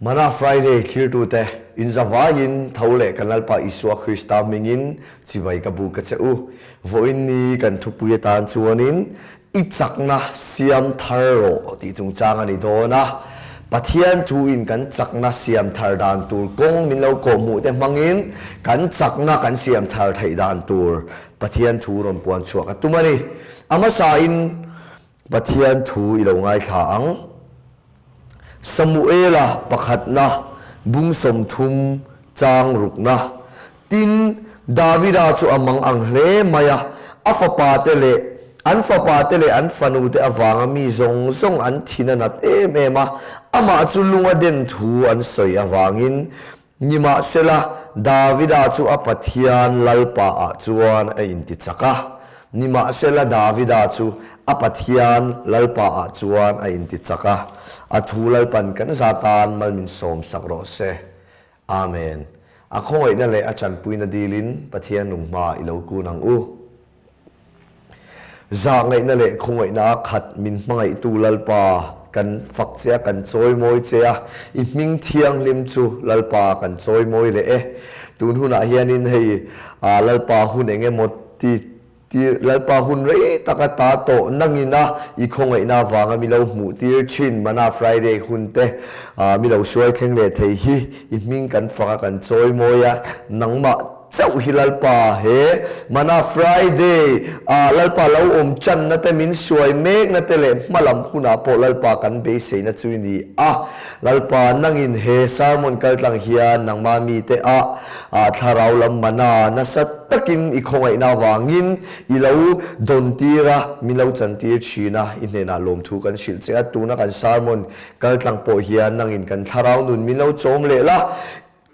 Mana Friday thlirtute, in zavaiin tho leh kan Lalpa Isua Krista hmingin chibai ka buk a che u. Vawiin ni kan thupui atan chuanin I chakna siam thar rawh tih chungchang a ni dawn a. Pathian thuin kan chakna siam thar dan tur kawng min lo kawhhmuh te hmangin kan chakna kan siam thar theih dan tur Pathian thu rawn puan chhuah ka tum a ni. A hmasain Pathian thu i lo ngaithla ang. Samuela pakhatna bung 30 chang rukna. Tin, Davida chu a mang ang hle mai a, a fapate leh an fapate leh an fanute avanga mi zawng zawng an thin a nat em em a, amah chu lunga den thu an sawi avangin Nimahsela, Davida chu a Pathian Lalpaah chuan a intichak a. Nimahsela, Davida chu a Pathian Lalpaah chuan a intichak a. A thu Lalpan kan za tan mal min sawmsak rawh se. Amen. A khawngaihna leh a tanpuina dilin Pathian nung hma i lo kun ang u. Zahngaihna leh khawngaihna a khat min hmangaihtu Lalpa, kan fak che a, kan chawimawi che a, i hming thianghlim chu Lalpa kan chawimawi leh e. Tun hunah hianin hei Lalpa hun eng emaw ti Tir, Lalpa hun rei tak a ta tawh nangin a i khawngaihna avanga mi lo hmuh tir thin Mana Friday hun te mi lo hruai thleng leh thei hi i hming kan fak a kan chawi mawi a, nangmah chauh hi Lalpa he Mana Friday ah Lalpa lo awm channa te min hruai mekna te leh hmalam hunah pawh Lalpa kan beiseina chu i ni a, Lalpa nangin he sermon kaltlang hian nangmah mite ah thlarau lam mana nasa Takin i khawngaihna avangin i lo dawn tir a, min lo chan tir thin a, i hnenah lawmthu kan hrilh che a, tuna kan sermon kal tlang pawh hian nangin kan thlarau nun min lo chawm leh la,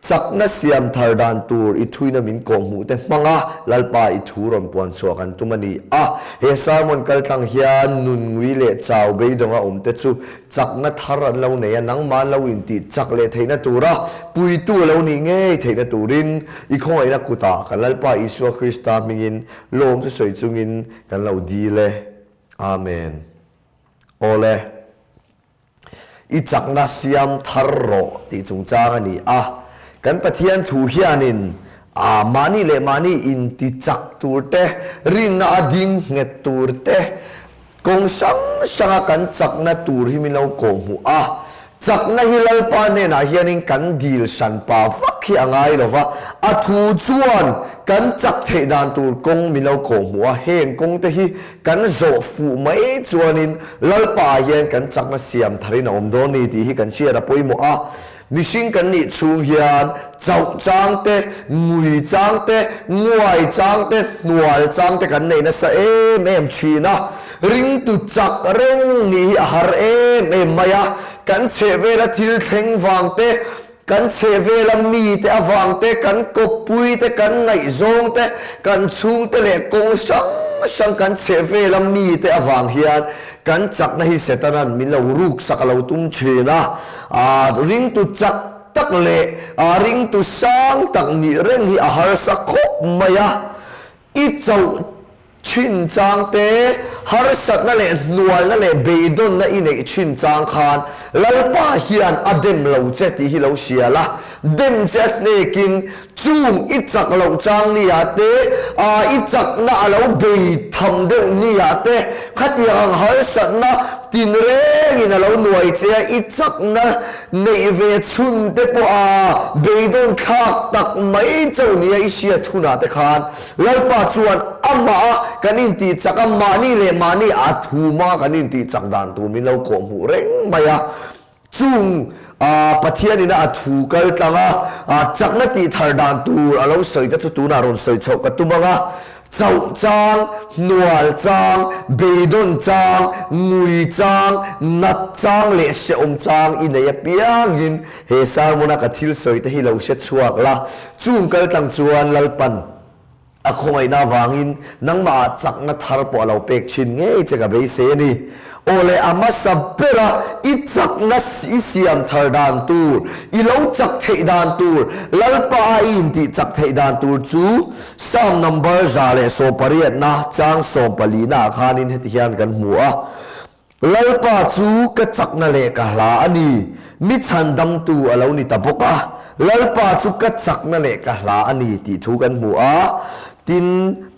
chakna siam thar dan tur i thuina min kawhhmuh te hmang a, Lalpa i thu rawn puan chhuah kan tum a ni a, he sermon kal tlang hian nun ngui leh chau beidawnga awm te chu Chakna thar an lo nei a, nangmah an lo intih chak leh theihna tura puitu a lo nih ngei theihna turin i khawngaihna kutah kan Lalpa Isua Krista hmingin lawm chu sawi chungin kan lo dil e. Amen. Awle. I chakna siam thar rawh tih chungchang a ni a. Kan Pathian thu hianin a mahni leh mahni inti chak tur te, rinna a ding nghet tur te, Kawng hrang hranga kan chakna tur hi min lo kawhhmuh a, chakna hi Lalpa hnenah hianin kan dil hran pa vak hi a ngai lo va, a thu chuan kan chak theih dan tur kawng min lo kawhhmuh a, heng kawng te hi kan zawh fuh mai chuanin Lalpa ah hian kan chakna siam tharin a awm dawn ni tih hi kan hriat a pawimawh a. Mihring kan nih chhung hian chauh chang te, ngui chang te, nguai chang te, hnual chang te kan nei nasa em em thin a. Ringtu chak reng nih hi a har em em mai a. Kan chhehvela thil thleng vang te, kan chhehvela mite avang te, kan kawppui te, kan ngaihzawng te, kan chhungte leh kawng hrang hrang kan chhehvela mite avang hian Kan chakna hi Setana'n min lo ruksak a lo tum thin a, aa ringtu chak tak leh aa ringtu sang tak nih reng hi a harsa khawp mai a. I chauh thin chang te, harsatna leh hnualna leh beidawnna i neih thin chang khan Lalpa hian a dem lo che tih hi lo hria la, dem che a hnekin Chung i chak loh chang nia te, a i chakna a lo bei tham deuh nia te, khatiang ang harsatna tinrengin a lo nuai che a, i chakna neih ve chhun te pawh a beidawn thlak tak mai chauh nia i hriat hunah te khan Lalpa chuan amah a kan intih chak a, mahni leh mahni a thuma kan intih chak dan tur min lo kawhhmuh reng mai a. Chung Pathianina a thu kal tlang a, chakna tih thar dan tur a lo sawi te chu tunah rawn sawi chhoh ka tum ang a. Chauh chang, hnual chang, beidawn chang, ngui chang, nat chang leh hrehawm chang i nei apiangin he sermon-a ka thil sawi te hi lo hre chhuak la. Chung kal tlang chuan Lalpan a khawngaihna avangin nangmahah chakna thar pawh a lo pek thin ngei che ka beisei a ni. Aw le, a hmasa bera i chakna i siam thar dan tur, i lo chak theih dan tur, Lalpa a i intih chak theih dan tur chu Psalm number 118na chang 14na ah khanin heti hian kan hmu a, Lalpa chu ka chakna leh ka hla a ni. Mi chhandamtu a lo ni ta bawk a, Lalpa chu ka chakna leh ka hla a ni tih thu kan hmu a. Tin,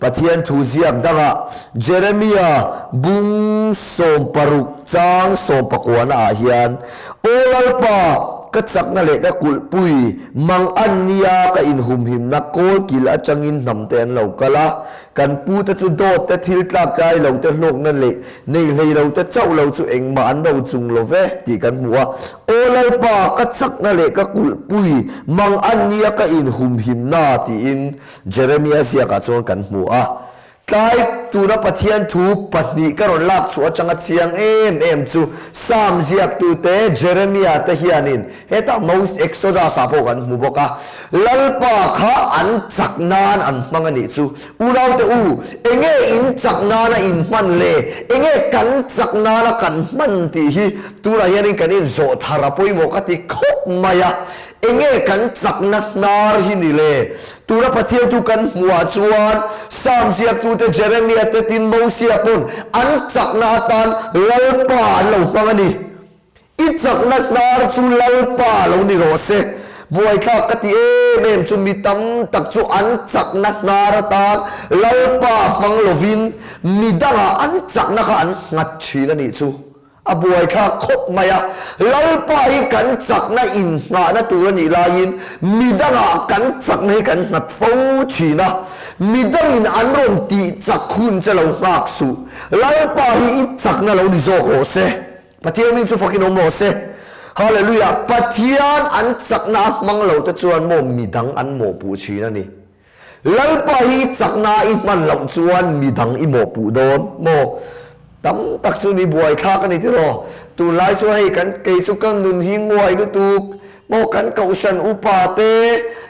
Pathian thu ziak dangah Jeremia bung 60 chang sawmpakuana ah hian, Aw Lalpa, ka chakna leh ka kulhpui mang an nia ka inhumhimna kawlkil atangin hnamte an lo kal a, kan pute chu dawt te thil tlak tlai lo te hlawkna leh Nei hlei lo te chauh lo chu engmah an ro chung lo ve tih kan hmu a. Aw Lalpa, ka chakna leh ka kulhpui mang an nia ka inhumhimna tiin Jeremia ziakah chuan kan hmu a. Tlai tuna Pathian thu pahnih ka rawn lak chhuah atanga chiang em em chu Psalm ziaktute Jeremia te hianin hetah Moses Exodus ah pawh kan hmu bawk a, Lalpa kha an chak nan an hmang a nih chu. Unaute u, enge in chak nana in hman le? Enge kan chak nana kan hman tih hi tunah hianin kan inzawh thar a pawimawh ka ti khawp mai a. Enge kan chakna hnar hi ni le? Tuna Pathian chu kan hmuhah chuan Psalm ziaktute Jeremia te tin Mosia pawn an chakna atan Lalpa an lo hmang a ni. I chakna hnar chu Lalpa lo ni rawh se. Buaithlak ka ti em em chu mi tam tak chu an chakna hnar atan Lalpa hmang lovin mi dangah an chakna kha an nghat thin a nih chu. A buaithlak khawp mai a. Lalpa hi kan chakna innghahna tur a nih laiin mi dangah kan chakna hi kan nghat fo thin a. Mi dangin an rawn tih chak hun che lo nghak suh. Lalpa hi i chakna lo ni zawk rawh se. Pathian min chu fakin awm rawh se. Hallelujah! Pathian an chakna a hmang lo te chuan maw midang an mawhpuh thin a ni. Lalpa hi i chakna a i hman loh chuan midang i mawhpuh dawn maw? Tam tak chu ni buaithlak a ni tiraw? Tunlai chuan hei kan kei chu ka nun hi nguai lutuk Maw kan kohhran upa te,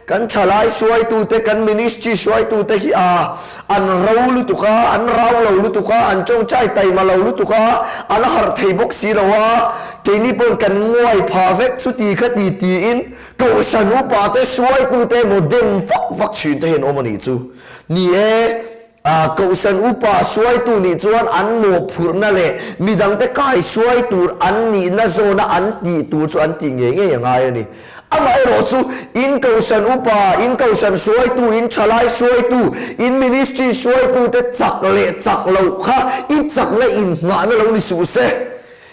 kan thalai hruaitu te, kan ministry hruaitu te hi a an ro lutuk a, an rau lo lutuk a, an tawngtai taima lo lutuk a, an harh thei bawk si lo a, keini pawn kan nguai phah vek chuti kha ti tiin kohhran upa te hruaitu te emaw dem vak vak thin te hi an awm a nih chu. Ni e. A Kohhran upa hruaitu nih chuan an mawhphurhna leh midangte kaihruai tur an nihna zawna an tih tur chu an tih ngei ngei a ngai a ni. Amaherawh chu, in Kohhran upa, in Kohhran hruaitu, in thalai hruaitu, in ministry hruaitute chak leh chak loh kha i chakna innghahna lo ni suh se.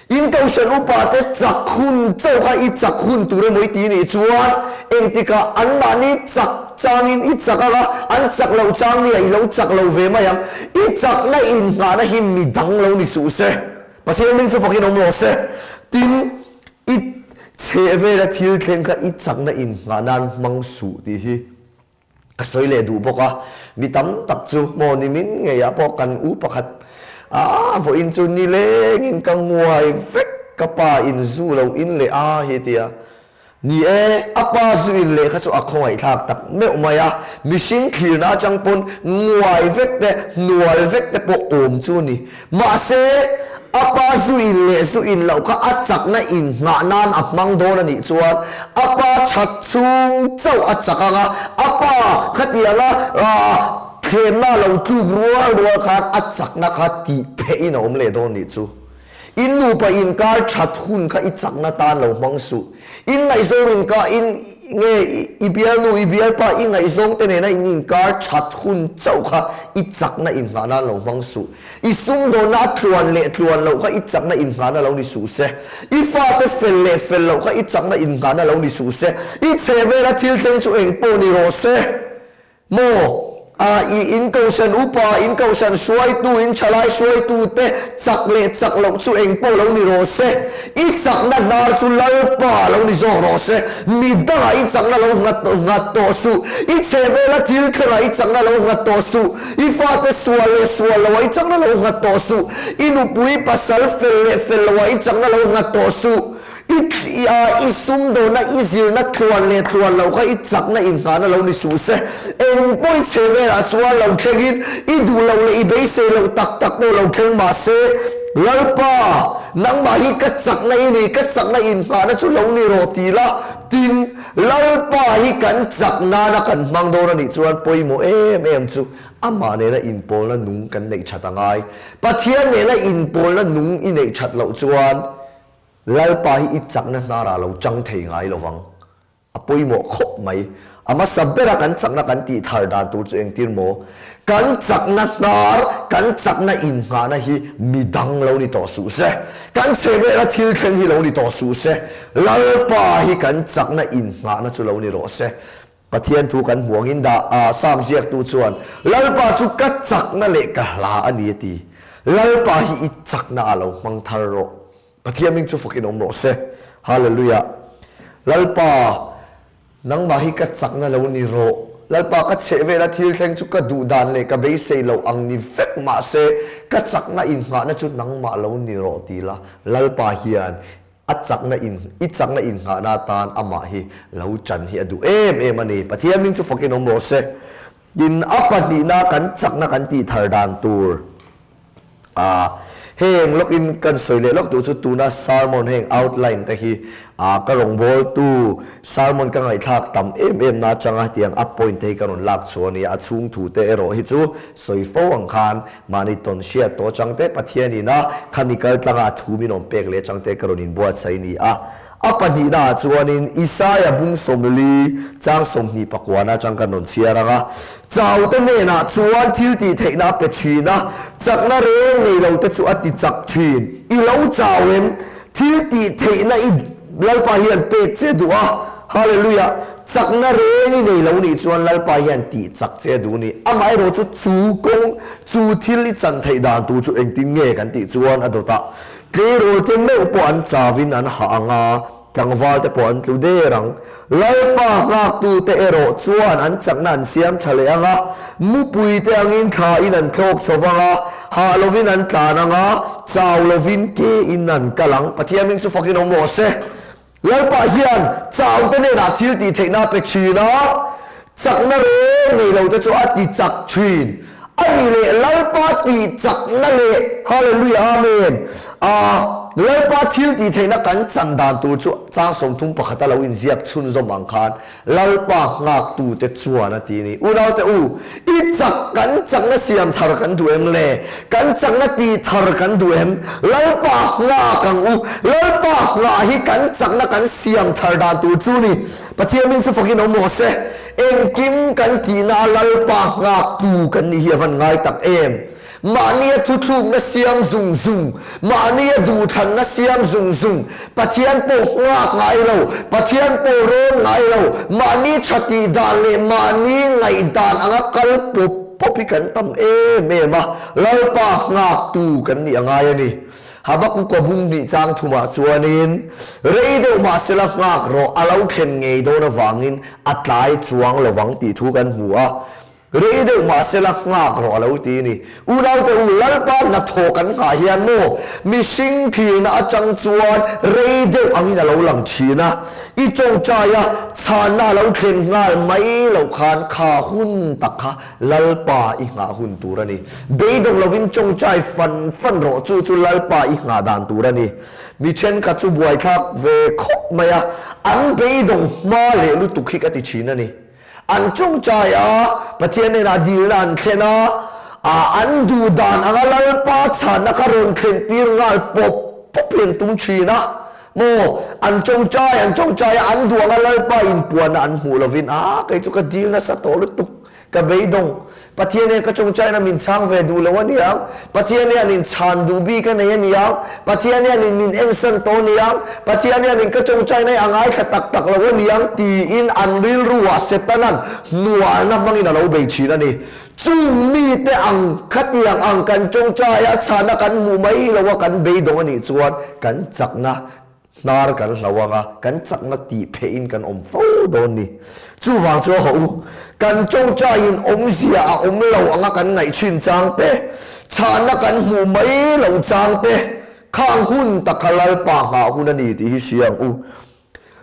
In Kohhran upate chak hun chauh kha i chak hun tur emaw i ti nih chuan engtikah anmahni chak changin i chak ang a, an chak loh chang nia i lo chak lo ve mai ang. I chakna innghahna hi mi dang lo ni suh se. Pathian hming chu fakin awm rawh se. Tin, i chheh vela thil thleng kha i chakna innghah nan hmang suh tih hi. Ka sawi leh duh bawk a, mi tam tak chu maw nimin ngeiah pawh kan u pakhat a vawiin chu nilengin ka nguai vek ka pa in zu lo in leh a hi tia. Ni e, a pa zu in leh kha chu a khawngaihthlak tak meuh mai a, mihring thlirna atang pawn nguai vek te hnual vek te pawh awm chu a ni. Mahse, a pa zu in leh zu in loh kha a chakna in nghah nan a hmang dawn a nih chuan a pa that chhung chauh a chak ang a, a pa khatianga thlemna lo tluk rual rual khan a chakna kha tih phehin a awm leh dawn nih chu. In nupa inkar that hun kha i chakna tan lo hmang suh. In ngaihzawng inka in nge i bialnu i bialpa i ngaihzawng te nena in inkar that hun chauh kha i chakna inghah nan lo hmang suh. I sumdawnna a tluan leh tluan loh kha i chakna inghahna lo ni suh se. I fate fel leh fel loh kha i chakna inghahna lo ni suh se. I chhehvela thil thleng chu eng pawh ni rawh se. Maw? A i in kohhran upa, in kohhran hruaitu, in thalai hruaitu te chak leh chak loh chu eng pawh lo ni rawh se. I chakna hnar chu Lalpa lo ni zawk rawh se. Mi dangah i chakna lo nghat nghat tawh suh. I chhehvela thil thlengah i chakna lo nghat tawh suh. I fate sual leh sual loah i chakna lo nghat tawh suh. I nupui pasal fel leh fel loah i chakna lo nghat tawh suh. I a i sumdawna i zirna tluan leh tluan loh kha i chakna inngahna lo ni suh se. Eng pawh i chhe velah chuan lo thlengin i duh loh leh i beisei loh tak tak pawh lo thleng mah se, Lalpa, nangmah hi ka chakna i ni, ka chakna inngahna chu lo ni rawh ti la, tin, Lalpa hi kan chak nana kan hmang dawn a nih chuan pawimawh em em chu amah nena inpawlna nung kan neih that a ngai. Pathian nena inpawlna nung i neih that loh chuan. Lalpa hi i chakna hnarah lo chang thei ngai lo vang. A pawimawh khawp mai. A hmasa bera kan chakna kan tih thar dan tur chu engtir maw? Kan chakna hnar, kan chakna innghahna hi midang lo ni tawh suh se. Kan chhe vela thil thleng hi lo ni tawh suh se. Lalpa hi kan chakna innghahna chu lo ni rawh se. Pathian thu kan hmuh angin dah a, Sam ziaktu chuan, Lalpa chu ka chakna leh ka hla a ni a ti. Lalpa hi i chakna ah lo hmang thar rawh. Pathian hming chu fakin awm rawh se. Hallelujah. Lalpa, nangmah hi ka chakna lo ni rawh. Lalpa, ka chheh vela thil thleng chu ka duh dan leh ka beisei loh ang ni vek mah se, ka chakna innghahna chu nangmah lo ni rawh ti la, Lalpa hian a chakna in, i chakna innghahna atan amah hi lo chan hi a duh em em a ni. Pathian hming chu fakin awm rawh se. Tin, a pahnihna kan chakna kan tih thar dan tur. A, heng lawkin kan sawi leh lawk duh chu tuna sermon heng outline te hi a ka rawngbawltu sermon ka ngaihthlak tam em em na atanga hetiang a point te hi ka rawn lak chhuah a ni a, a chhung thu te erawh hi chu sawi fo ang khan mahni tawn hriat tawh atang te Pathian ina khami kal tlanga a thu min awm pek leh atang te ka rawn inbuatsaih a ni a. A pahnihnaah chuanin Isaia bung 40 chang 20 pakuana atang kan rawn chhiar ang a, Chaute hnenah chuan thil tih theihna a pe thin a, chakna reng nei lote chu a ti chak thin. I lo chau em? Thil tih theihna i Lalpa hian pek che duh a, Hallelujah! Chakna reng i nei lo nih chuan Lalpa hian tih chak che duh ni. Amaherawh chu chu kawng, chu thil i chan theih dan tur chu engtin nge kan tih chuan a dawt a, Tleirawl te meuh pawh an chauin an hah ang a, tlangval te pawh an tlu der ang. Lalpa nghaktu te erawh chuan an chakna an siam tha leh ang a, mupui te angin thla in an thlawk chho vang a, hah lovin an tlan ang a, chau lovin ke in an kal ang. Pathian hming chu fakin awm rawh se. Lalpa hian chau te hnenah thil tih theihna a pe thin a, chakna reng nei lo te chu a ti chak thin. A nih leh Lalpa tih chakna leh Hallelujah Amen a Lalpa thil tih theihna kan chan dan tur chu chang 31 a lo inziak chhunzawm ang khan Lalpa nghaktute chuan a ti ni. Unaute u, i chak kan chakna siam thar kan duh em le? Kan chakna tih thar kan duh em? Lalpa nghak ang u. Lalpa nghah hi kan chakna kan siam thar dan tur chu ni. Pathian min chu fakin awm rawh se. Engkim kan tihna a Lalpa nghaktu kan nih hi a van ngai tak em? Mahnia thuthlukna siam zung zung, mahnia duhthlanna siam zung zung, Pathian pawh nghak ngai lo, Pathian pawh rawn ngai lo, mahni tha tih dan leh mahni ngaihdan anga kal pawp pawp hi kan tam em em a, Lalpa nghaktu kan nih a ngai a ni. Habakkuk a bung hnih chang thumah chuanin, Rei deuh mahsela nghak rawh, a lo thlen ngei dawn avangin a tlai chuang lovang tih thu kan hmu a. Rei deuh mahsela nghak rawh a lo ti a ni. Unaute u, Lalpa hnathawh kan nghah hian maw mihring thlirna atang chuan rei deuh angin a lo lang thin a. I tawngtai a, chhanna a lo thlen nghal mai loh khan kha hun tak kha Lalpa i nghah hun tur a ni. Beidawng lovin tawngtai fan fan rawh, chu chu Lalpa i nghah dan tur a ni. Mi thenkhat chu buaithlak ve khawp mai a, an beidawng hma leh lutuk hi ka ti thin a ni. An tawngtai a, Pathian hnenah dilna an thlen a, an duh dan anga Lalpa chhanna kha rawn thlen tir nghal pawp pawp hi an tum thin a. Maw, an tawngtai, an tawngtai a, an duh anga Lalpa inpuanna an hmuh lovin, a, kei chu ka dil nasa tawh lutuk, ka beidawng. Pathian hian ka tawngtaina min chhang ve duh lo a niang, Pathian hian in chhan duh bik a nei a niang, Pathian hian in min ensan tawh a niang, Pathian hian in ka tawngtaina hi a ngaithla tak tak lo a niang tiin an rilruah Setana'n hnualna hmangin a lo bei thin a ni. Chung mite ang khatiang ang kan tawngtaia chhana kan hmuh mai lo a kan beidawng a nih chuan kan chakna Hnar kan hlo ang a, kan chakna tih pheihin kan awm fo dawn ni. Chuvang chu a hawh u, kan tawngtaiin awmzia a awm lo anga kan ngaih thin chang te, chhahna kan hmuh mai loh chang te, khang hun tak kha Lalpa nghah hun a ni tih hi hria ang u.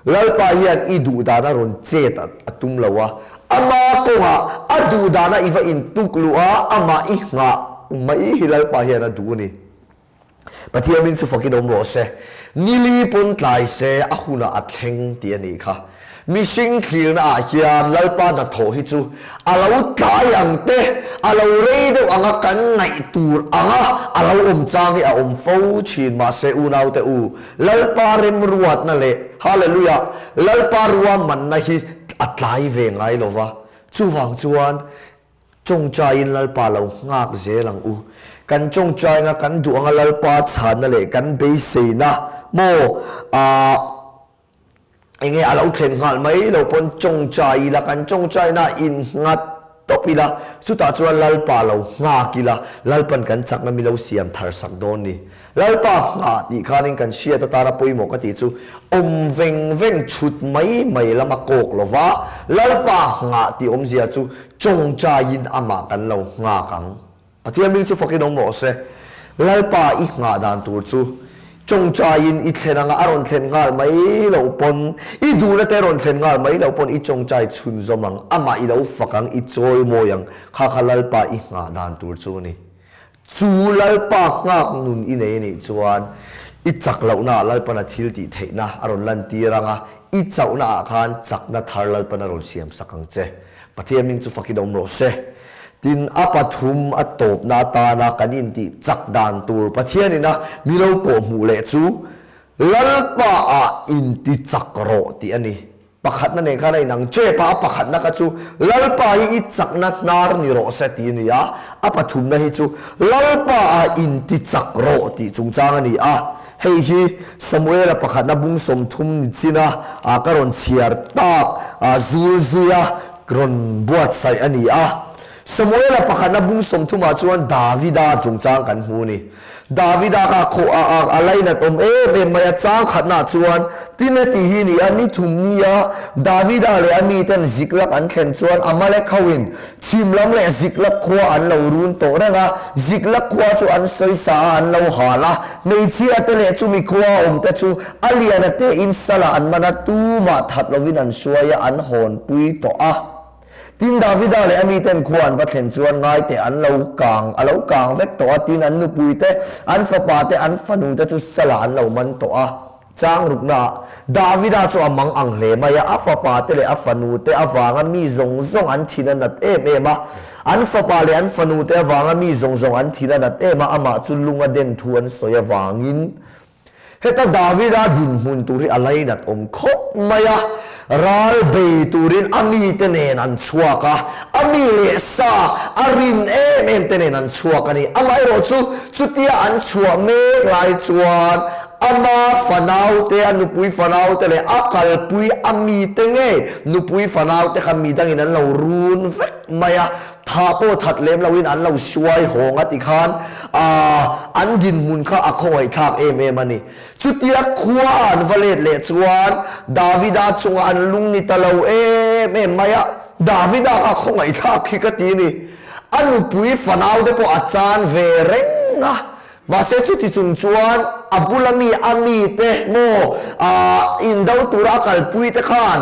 Lalpa hian i duh dana rawn chet a tum lo a, ama kawngah a duh dana i va intuk luh a, amah i nghah mai hi Lalpa hian a duh a ni. Pathian min chu fakin awm rawh se. Nili pawn tlai se a hunah a thleng tih a nih kha. Mihring thlirna ah hian Lalpa hnathawh hi chu a lo tlai ang te, a A lo rei deuh anga kan ngaih tur anga a lo awm chang hi a awm fo thin. Mahse unaute u, Lalpa remruatna leh Hallelujah, Lalpa ruahmanna hi a tlai ve ngai lo va. Chuvang chuan tawngtaiin Lalpa lo nghak zel ang u. Kan tawngtainga kan duh anga Lalpa chhanna leh kan beiseina maw ah Enge a lo thlen nghal mai lo pawn tawngtai ila, kan tawngtaina innghat tawp ila, chutah chuan Lalpa lo nghak ila, Lalpan kan chakna mi lo siam thar sak dawn ni. Lalpa nghah tih khanin kan hriat atana pawimawh ka tih chu awm veng veng chhut mai mai lama kawk lova, Lalpa nghah tih awmzia chu tawngtaiin amah kan lo nghak ang. Pathian hming chu fakin awm rawh se. Lalpa i nghah dan tur chu tawngtaiin i thlen anga a rawn thlen nghal mai loh pawn, i duhna te rawn thlen nghal mai loh pawn i tawngtai chhunzawm ang, amah i lo fak ang, i chawi mawi ang, kha kha Lalpa i nghah dan tur chu a ni. Chu Lalpa nghak nun i nei a nih chuan i chak lohnaah Lalpan a thil tih theihna a rawn lantir anga, i chauhnaah khan chakna thar Lalpan a rawn siam sak ang che. Pathian hming chu fakin awm rawh se. Tin, a pathum a tawpna atana kan intih chak dan tur Pathianin a mi lo kawhhmuh leh chu Lalpa ah inti chak rawh tih a ni. Pakhatna nen khan a inang tep a, a pakhatna kha chu Lalpa hi i chakna hnar ni rawh se tih a ni a, a pathumna hi chu Lalpa ah inti chak rawh tih chungchang a ni a. Hei hi Samuela pakhatna bung 30 ni china ka rawn chhiar tak zul zuia rawn buatsaih a ni a. Samuela pakhatna bung 30 ah chuan Davida chungchang kan hmu a ni. Davida kha khaw a a a lainat awm em em mai a, chang khatnaah chuan tin heti hi ni a, ni thum nia Davida leh a miten Ziklak an thlen chuan Amalek hoin Chhim lam leh Ziklak khua an lo run tawh reng a, Ziklak khua chu an sawisa a an lo hal a, hmeichhia te leh chumi khua a awm te chu a lian a te in sala an man a, tumah that lovin an hruai a, an hawnpui tawh a. Tin Davida leh a miten khua an va thlen chuan ngaite an lo kang a lo kang vek tawh a, tin an nupui te, an fapa te, an fanu te chu sala an lo man tawh a. Chang ruknaah Davida chu a mang ang hle mai a, a fapa te leh a fanu te avanga mi zawng zawng an thin a nat em em a. An fapa leh an fanu te avanga mi zawng zawng an thin a nat em a, amah chu lung a den thu an sawi avangin heta Davida dinhmun tur hi a lainat awm khawp mai a. Ral bei turin a mite nen an chhuak a, a mi leh sa a rin em em te nen an chhuak a ni. Amaherawhchu chutia an chhuah mek lai chuan Ama fanaute, a nupui fanaute leh a kalpui a mite ngei nupui fanaute kha midangin an lo run vek mai a, tha pawh that lem loin an lo hruai hawng a ti khan an dinhmun kha a khawngaihthlak em em a ni. Chutia khua an va let leh chuan Davida chungah an lung ni ta lo em em mai a, Davida kha khawngaihthlak hi ka ti a ni. A nupui fanaute pawh a chan ve reng a. Mahse chuti chung chuan a bula mi a mite maw ah indo tura a kalpui te khan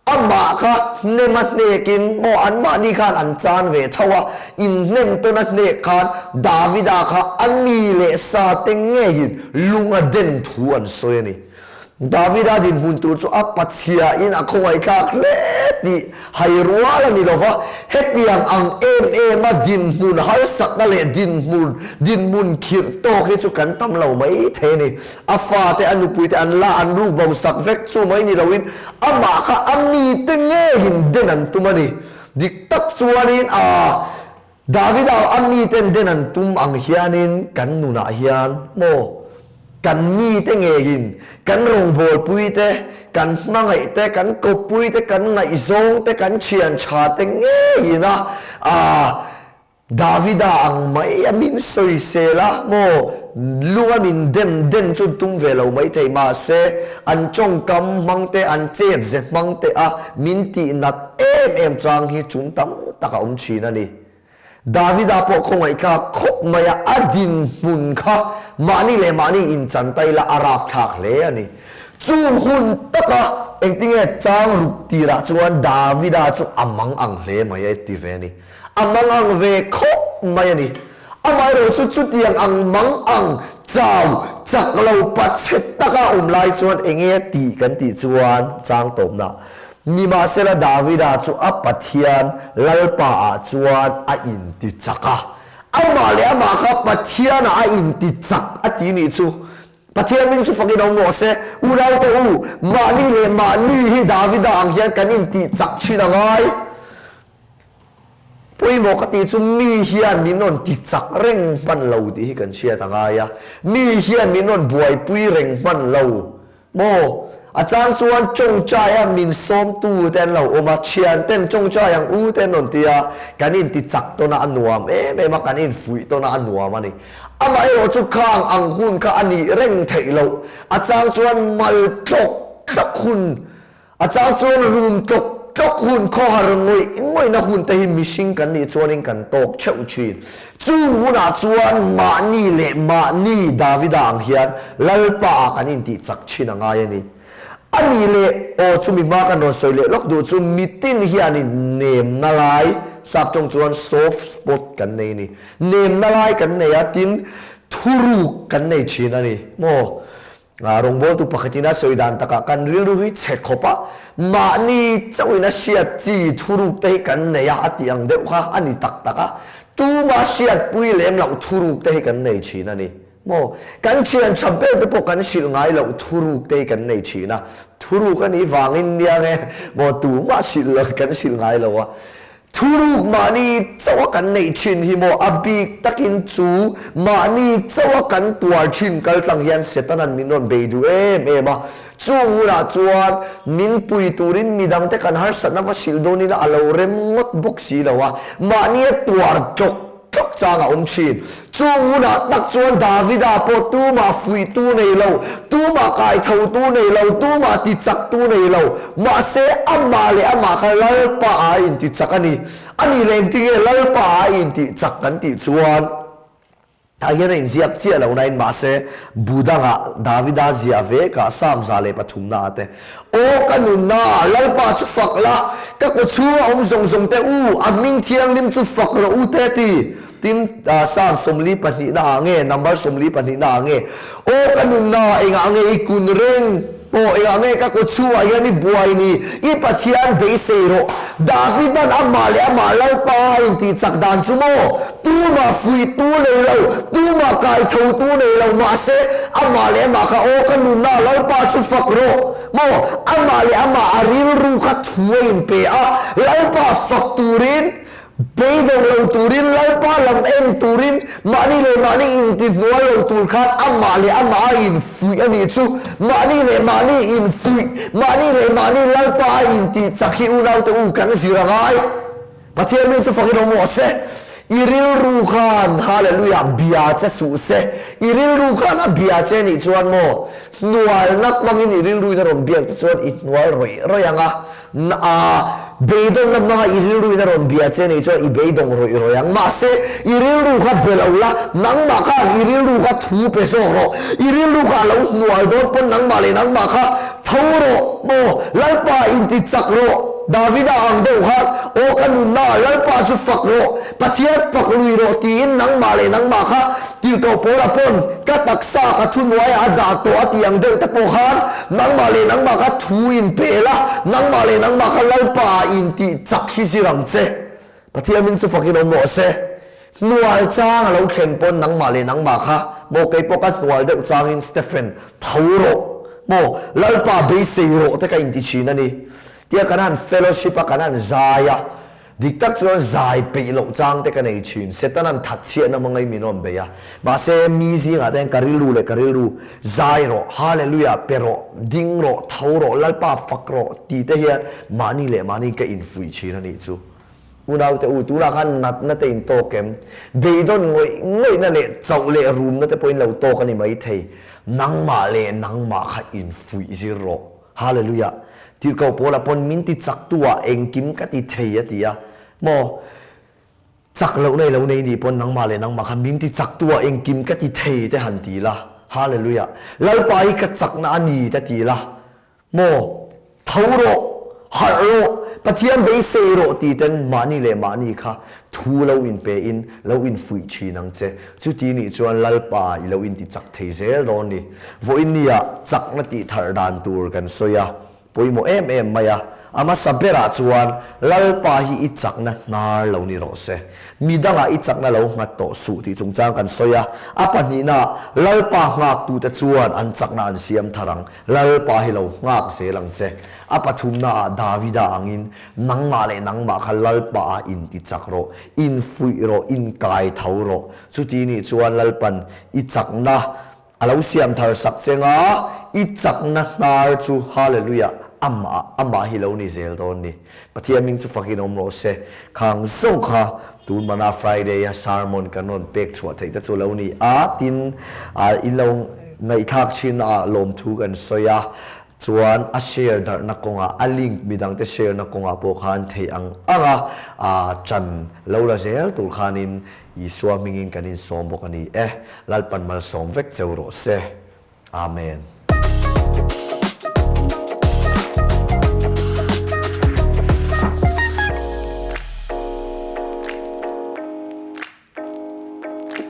amah kha hnem a hnekin maw anmahni khan an chan ve tho a, inhnem tawn a hnek khan Davida kha a mi leh sa te ngeiin lung a den thu an sawi a ni. Davida dinhmun tur chu a Pathiain a khawngaihthlak hle tih hai rual a ni lo va, hetiang ang em em a dinhmun harsatna leh dinhmun dinhmun khirh tawk hi chu kan tam lo mai thei a ni. A fate, a nupuite an la an ruk bo sak vek chu mai ni loin amah kha a mite ngeiin den an tum a ni. Dik tak chuanin a Davida a miten den an tum ang hianin kan nunah hian maw kan mite ngeiin kan rawngbawlpui te, kan hmangaih te, kan kawppui te, kan ngaihzawng te, kan thian tha te ngeiin a ah Davida ang mai a min sawisel a maw lung a min dem den chu tum ve lo maithei mahse an tawngkam hmang te an chet ze hmang te a min tih nat em em chang hi chung tam tak a awm thin a ni. Davida pawh khawngaihthlak khawp mai a, a dinhmun kha mahni leh mahni inchan ta ila a rapthlak hle a ni. Chung hun taka engtinge chang ruk tirah chuan Davida chu a mang ang hle mai a ti ve a ni. A mang ang ve khawp mai a ni. Amaherawh chu chutiang ang mang ang chau chak lo pachhe taka awm lai chuan enge tih kan tih chuan chang tawpna. Nimahsela Davida chu a Pathian Lalpaah chuan a intichak a. Amah leh amah kha Pathianah a intichak a ti nih chu. Pathian hming chu fakin awm rawh se. Unaute u, mahni leh mahni hi Davida ang hian kan intihchak thin a ngai. Pawimawh ka tih chu mi hian min rawn ti chak reng hman lo tih hi kan hriat a ngai a, mi hian min rawn buaipui reng hman lo maw? A chang chuan tawngtaia min sawmtu te an lo awm a, thian ten tawngtai ang u te an rawn ti a, kan inti chak tawn a, a nuam em em a, kan infuih tawn a, a nuam a ni. Amaherawh chu khang ang hun kha a nih reng theih loh, a chang chuan mal tlawk tlawk hun A chang chuan rum tlawk tlawk hun khawhar ngawih ngawihna hun te hi mihring kan nih chuanin kan tawk theuh thin. Chung hunah chuan mahni leh mahni Davida ang hian Lalpa ah kan intih chak thin a ngai a ni. A nih leh aw chumi hma kan rawn sawi leh lawk duh chu mitin hianin nemna lai, sap tawng chuan soft spot kan nei a ni. Nemna lai kan nei a, tin thuruk kan nei thin a ni maw? Rawngbawltu pakhatin a sawi dan takah kan rilru hi chhe khawp a, mahni chauhin a hriat chi thuruk te hi kan nei a, a tih ang deuh kha a ni tak tak a, tuma hriatpui lem loh thuruk te hi kan nei thin a ni maw? Kan thian tha ber te pawh kan hrilh ngai loh thuruk te hi kan nei thin a, thuruk a nih vangin nia nge maw tumah hrilh lo kan hrilh ngai lo a. Thuruk mahni chauha kan neih thin hi maw a bik takin chu mahni chauha kan tuar thin kal tlang hian Setanan min rawn bei duh em em a. Chung hunah chuan min pui turin midangte kan harsatna va hrilh dawn ila a lo rem ngawt bawk si lo a, mahnia tuar tlawk tlawk chang a awm thin. Chung hunah tak chuan Davida pawh tumah fuihtu nei lo, tumah kaithotu nei lo, tumah tichaktu nei lo. Mahse, amah leh amah kha Lalpa a intichak a ni. A nih leh engtinge Lalpa a intihchak kan tih chuan tah hian a inziak chiah lo nain mahse bu dangah Davida ziah ve kah Psalm 103 naah te Aw ka nunna, Lalpa chu fak la, ka kaw chhunga awm zawng zawng te u, a hming thianghlim chu fak rawh u te ti. Tin, Psalm 42 na ah nge, number 42 na ah nge, Aw ka nunna, engah nge i kun reng? Aw engah nge ka kaw chhungah hian i buai ni? I Pathian beisei rawh. Davidan amah leh amah Lalpa a intih chak dan chu maw? Tumah fuihtu nei lo, tumah kaithotu nei lo, mahse amah leh amah kha aw ka nunna Lalpa chu fak rawh maw? Amah leh amah a rilru kha thu a inpe a, Lalpa fak turin, beidawng lo turin, Lalpa lam en turin, mahni leh mahni intihnual lo tur khan amah leh amah a infuih a nih chu. Mahni leh mahni infuih, mahni leh mahni Lalpa a intih chak hi unaute u kan zir a ngai. Pathian mi chu fakin awm rawh se. I rilru khan Hallelujah bia che suh se. I rilru khan a bia che nih chuan maw hnualna hmangin i rilru in a rawn biak te chuan i hnual rawih rawih ang a. A beidawnna hmanga i rilru in a rawn bia che nih chuan i beidawng rawih rawih ang. Mahse i rilru kha be lo la, nangmah khan i rilru kha thu pe zawk rawh. I rilru kha a lo hnual dawn pawn nangmah leh nangmah kha Tho rawh maw, Lalpa inti chak rawh, Davida ang deuh khan, Aw ka nunna, Lalpa chu fak rawh, Pathian fak lui rawh tiin nangmah leh nangmah kha tirhkoh Paula pawn ka taksa ka thu hnuaiah a dah tawh a tih ang deuh te pawh khan nangmah leh nangmah kha thu inpe la, nangmah leh nangmah kha Lalpa ah intih chak hi zir ang che. Pathian min chu fakin awm rawh se. Hnual chang a lo thlen pawn nangmah leh nangmah kha maw kei pawh ka hnual deuh changin Stephen tho rawh maw Lalpa beisei rawh te ka inti thin a ni. Tia kan han fellowship a kan han zai a, dik tak chuan zai peih loh chang te ka nei thin. Setanan thatchhiahna hmangaih min rawn bei a, mahse mi zingah te hian ka rilru leh ka rilru zai rawh, hallelujah pe rawh, ding rawh, tho rawh, Lalpa fak rawh ti te hian mahni leh mahni ka infuih thin a nih chu. Unaute u, tunah khan natna te in tawk em? Beidawn ngawih ngawihna leh chauh leh rumna te pawhin lo tawk a ni maithei. Nangmah leh nangmah kha infuih zir rawh. Hallelujah! Tirhkoh Paula pawn min ti chaktu ah engkim ka ti thei a ti a. Maw? Chak lohna i lo nei nih pawn nangmah leh nangmah kha min ti chaktu ah engkim ka ti thei te han ti la. Hallelujah! Lalpa hi ka chakna a ni te ti la. Maw? Tho rawh! Harh rawh! Pathian beisei rawh ti ten mahni leh mahni kha thu lo inpe in lo infuih thin ang che. Chuti nih chuan Lalpa i lo inti chak thei zel dawn ni. Vawiin nia chakna tih tharh dan tur kan sawi a, pawimawh em em mai a. A hmasa berah chuan Lalpa hi i chakna hnar lo ni rawh se. Mi dangah i chakna lo nghat tawh suh tih chungchang kan sawi a. A pahnihnaah Lalpa nghaktute chuan an chakna an siam thar ang. Lalpa hi lo nghak zel ang che. A pathumnaah Davida angin nangmah leh nangmah kha Lalpaah intichak rawh, infuih rawh, inkai tho rawh. Chuti nih chuan Lalpan i chakna A lo siam thar sak che nga, i chakna hnar chu Hallelujah, amah, amah hi lo ni zel dawn ni. Pathian hming chu fakin awm rawh se. Khang zawng kha tun mana Friday a sermon kan rawn pek chhuah theih te chu lo ni a, tin, in lo ngaihthlak thin ah lawmthu kan sawi a, chuan a share darhna kawngah, a link midangte share na kawngah pawh khan theih ang ang a chan lo la zel tur khanin Isua hmingin kan insawm bawk a ni e. Lalpan malsawm vek cheu rawh se. Amen.